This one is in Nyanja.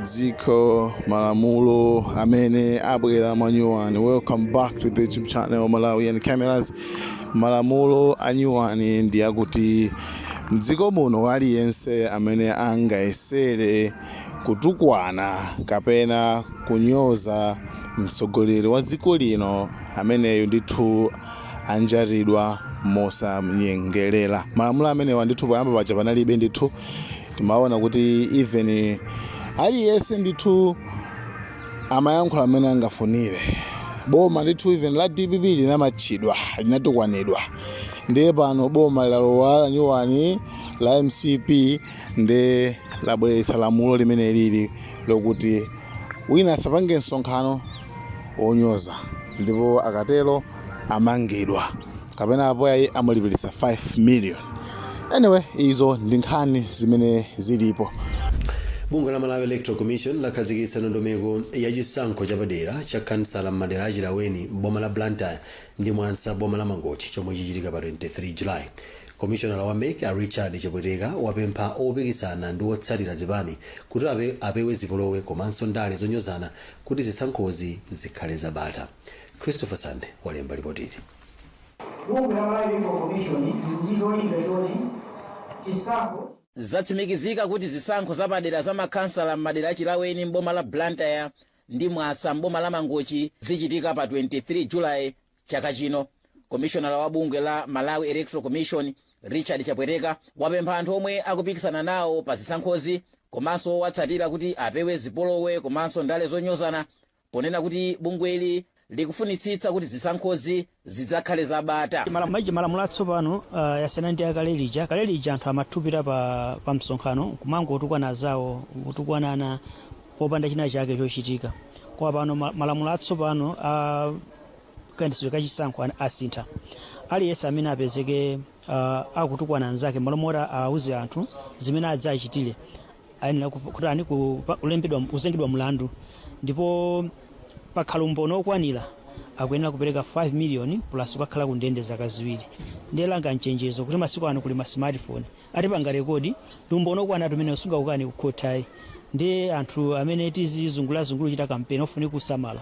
Dziko malamulo amene abwera mwanyuwani. Welcome back to the YouTube channel Malawian Cameras. Malamulo anyuwani ndi akuti mdziko muno aliyense amene angayesere kutukwana kapena kunyoza mtsogoleri wa dziko lino, ameneyo ndithu anjatidwa mosamnyengerera. Malamulo amenewa ndithu poyamba paja panalibe. Ndithu timaona kuti even aliyense ndithu amayankhula amene angafunire. Boma ndithu even la DPP linamatchidwa, linatukwanidwa. Ndiye pano boma lalowa la nyuwani la MCP, ndi labweretsa lamulo limene lili lokuti wina asapange msonkhano wonyoza, ndipo akatero amangidwa kapena apo ayi amulipirisa 5 million. Anyway, izo ndi nkhani zimene zilipo. Bungwe la Malawi Electoral Commission lakhazikitsa ndondomeko ya chisankho chapadera cha kansala m'madera a Chilaweni m'boma la Blantyre ndi Mwansa boma la Mangochi, chomwe chichitika pa 23 July. Komishonala wa MEC a Richard Chapweteka wapempha opikisana ndi otsatira zipani kuti apewe zipolowe komanso ndale zonyozana kuti zisankhozi zikhale zabata. Christopher Sande walemba ripotili. Bungwe la Malawi Electoral Commission lili ndi cholinga choti chisankho Zatsimikizika kuti zisankho zapadera za makhansala m'madera a Chilaweni m'boma la Blantyre ndi Mwasa m'boma la Mangochi zichitika pa 23 Julayi chaka chino. Komishonala wa bungwe la Malawi Electoral Commission Richard Chapweteka wapempha anthu omwe akupikisana nawo pa zisankhozi komanso owatsatira kuti apewe zipolowe komanso ndale zonyozana, ponena kuti bungweli likufunitsitsa kuti zisankhozi zidzakhale zabata. Maji malamulo atsopano yasiyana ndi akale lija. Kale lija anthu amathupira pa msonkhano kumangotukwana zawo, kutukwanana popanda china chake chochitika. Koma pano malamulo atsopano a kayendetsedwe ka chisankho asintha. Aliyense amene apezeke akutukwana anzake, malo moti auze anthu zimene adzachitire, ayenera kutani? Kulembedwa, kuzengedwa mlandu, ndipo pakhala umboni okwanira akuyenera kupereka 5 million plus kukakhala ku ndende zaka 2. Ndiye langa mchenjezo kuti masiku ano kuli ma smartphone, atipanga record, ndi umboni okwana tumene sungakukane kukhothayi. Ndiye anthu amene tizizungulazungula kuchita kampeni ofunika kusamala.